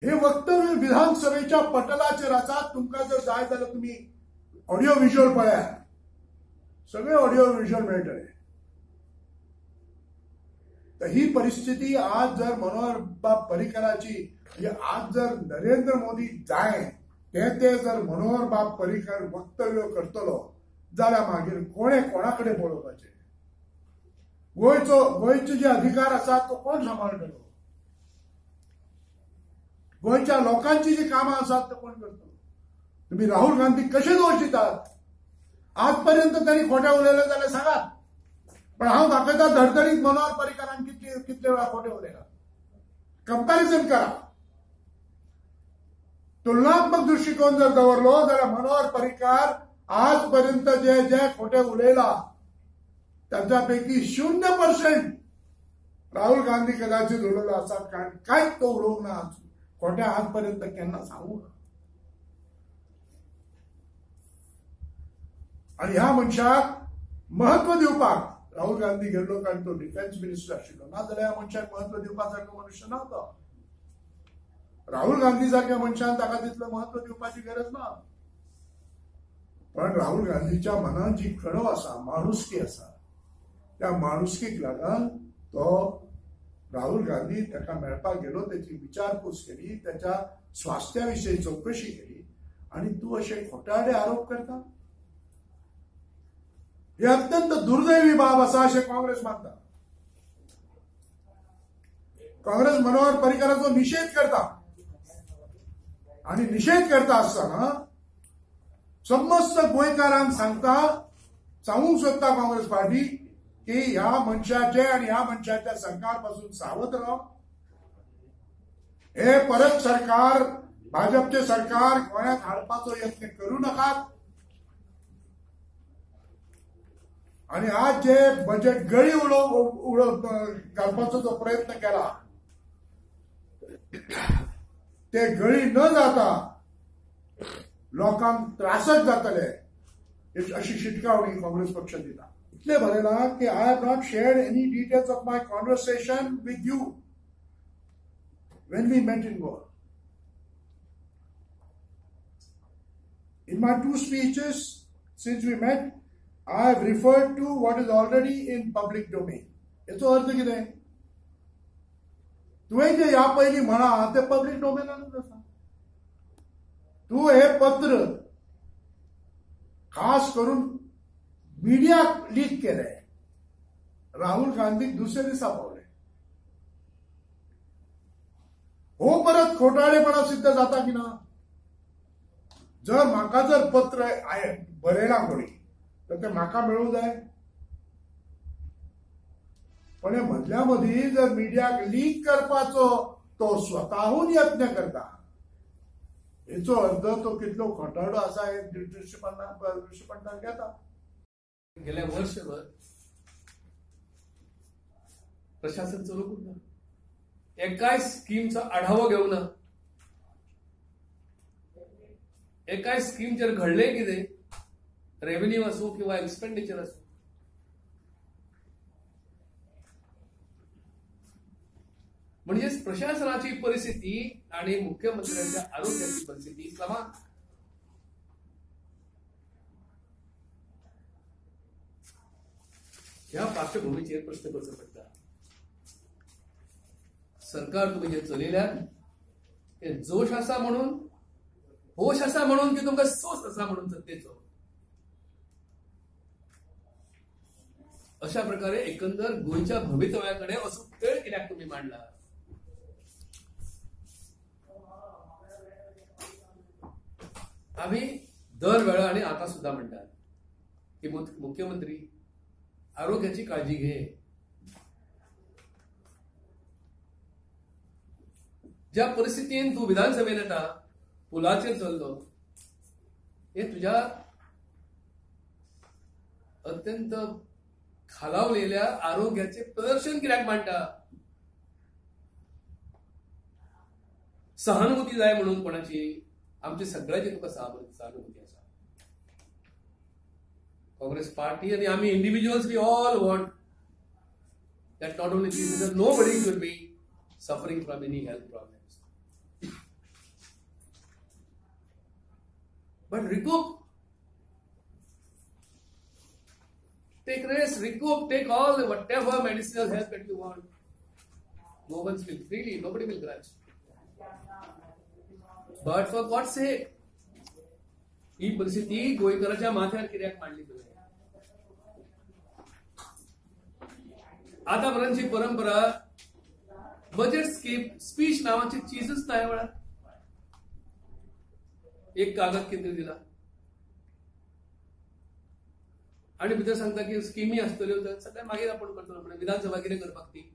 हे वक्तव्य विधानसभेच्या पटलाचेर आसा. तुमकां जर जाय जाल्यार तुमी ऑडियो व्हिज्युअल पळयात, सगळे ऑडियो व्हिज्युअल मेळटले. तर ही परिस्थिती आज जर मनोहर बाब पर्रीकराची, म्हणजे आज जर नरेंद्र मोदी जाय ते ते जर मनोहर बाब पर्रीकर वक्तव्य करतलो जाल्यार मागीर कोणे कोणा कडेन पळोवपाचें? गोंयचे जे अधिकार आसात तो कोण सांबाळटलो? गोंयच्या लोकांची जी कामां आसात ते कोण करतलो? तुम्ही राहुल गांधी कशे दोश दितात? आजपर्यंत त्यांनी खोटे उलयले जाल्यार सांगात, पण हांव दाखयता धडधडीत मनोहर पर्रीकरान कितले वेळा खोटे उलयला. कंपॅरिझन करा, तुलनात्मक दृष्टिकोन जर दवरलो जाल्यार मनोहर पर्रीकर आजपर्यंत जे जे खोटे उलयला त्याच्यापैकी 0% राहुल गांधी कदाचित उलयलो आसा, कारण कांयच तो उलोवंक ना खोटे आजपर्यंत केन्ना सांगूंक ना. आणि ह्या मनशाक महत्व दिवपाक राहुल गांधी गेल्लो, कारण तो डिफेन्स मिनिस्टर आशिल्लो. ना जाल्यार ह्या मनशाक महत्व दिवपा सारको मनुष्य ना तो. राहुल गांधी सारख्या मनशान ताका तितलें महत्व दिवपाची गरज ना. पण राहुल गांधीच्या मनात जी कणव आसा, माणुसकी आसा, त्या माणुसकीक लागून तो राहुल गांधी ताका मेळपाक गेलो, त्याची विचारपूस केली, त्याच्या स्वास्थ्या विशीं चौकशी केली. आणि तूं अशे खोटाडे आरोप करता, हे अत्यंत दुर्दैवी बाब आसा अशें काँग्रेस मानता. काँग्रेस मनोहर पर्रीकराचो निषेध करता आणि निषेध करता आसतना समस्त गोंयकारांक सांगता, सांगूंक सोदता काँग्रेस पार्टी की ह्या मनशाचे आणि ह्या मनशाच्या सरकार पासून सावध राव. हे परत सरकार, भाजपचे सरकार गोंयांत हाडपाचो यत्न करू नाकात. आणि आज जे बजेट गळी उडो घालपाचो जो प्रयत्न केला ते गळी न जाता लोकांक त्रासच जातले अशी शिटकावणी काँग्रेस पक्ष दिता. इतले बरयलां की I have not shared any details of my conversation with you when we met in Goa. In my 2 speeches since we met, I have referred to what is already in public domain. याचो अर्थ कितें? तुवें जे ह्या पयलीं म्हणा ते public डोमेनानूच आसा. तूं हें पत्र खास करून मिडियाक लीक केलें. राहुल गांधीक दुसऱ्या दिसा पावले. हो परत खोटाळेपणा सिद्ध जाता की ना? जर म्हाका जर पत्र बरयलां कोणी तर ते म्हाका मेळूंक जाय, पण हे मदल्या मदीं जर मिडियाक लीक करपाचो तो स्वताहून यत्न करता, हेचो अर्थ तो कितलो खोटाडो आसा हे दृश्यपणाक येता. गेल्या वर्षभर प्रशासन चलोवंक ना, एकाय स्कीमचो आढावो घेवंक ना, एकाय स्कीमचेर घडलें कितें, रेव्हेन्यू आसूं किंवा एक्सपेंडिचर आसूं, म्हणजेच प्रशासनाची परिस्थिती आणि मुख्यमंत्र्यांच्या आरोग्याची परिस्थिती समान. ह्या पार्श्वभूमीचेर प्रश्न करचो पडटा, सरकार तुमी जे चलयल्यात ते जोश आसा म्हणून, होश आसा म्हणून, की तुमकां सोस आसा म्हणून सत्तेचो? अशा प्रकारे एकंदर गोंयच्या भवितव्याकडे असो खेळ कित्याक तुमी मांडला? आम्ही दर वेळा आणि आता सुद्धा म्हणतात की मुख्यमंत्री आरोग्याची काळजी घे. ज्या परिस्थितीन तू विधानसभेत येता, पुलाचेर चल्लो, हे तुझ्या अत्यंत खालावलेल्या आरोग्याचे प्रदर्शन कित्याक मांडटा? सहानुभूती जाय म्हणून कोणाची? आमची सगळ्याची तुका सहानुभूती आसा. काँग्रेस पार्टी आणि आमी individuals, we all want that not only chief minister, nobody should be suffering from any health problems. But recoup, take rest, recoup, take all the whatever medicinal help that you want. No one will freely, nobody will grudge. But for God's sake, ही परिस्थिती गोंयकाराच्या माथ्यार कित्याक मांडली तुवें? आतापर्यंतची परंपरा budget skip speech नावाची चीजच नाही वेळा. एक कागद कितें दिला आणि भितर सांगता की स्किमी आसतल्यो तर सगळ्या मागीर आपूण करतलो, म्हणजे विधानसभा कितें करपाक ती.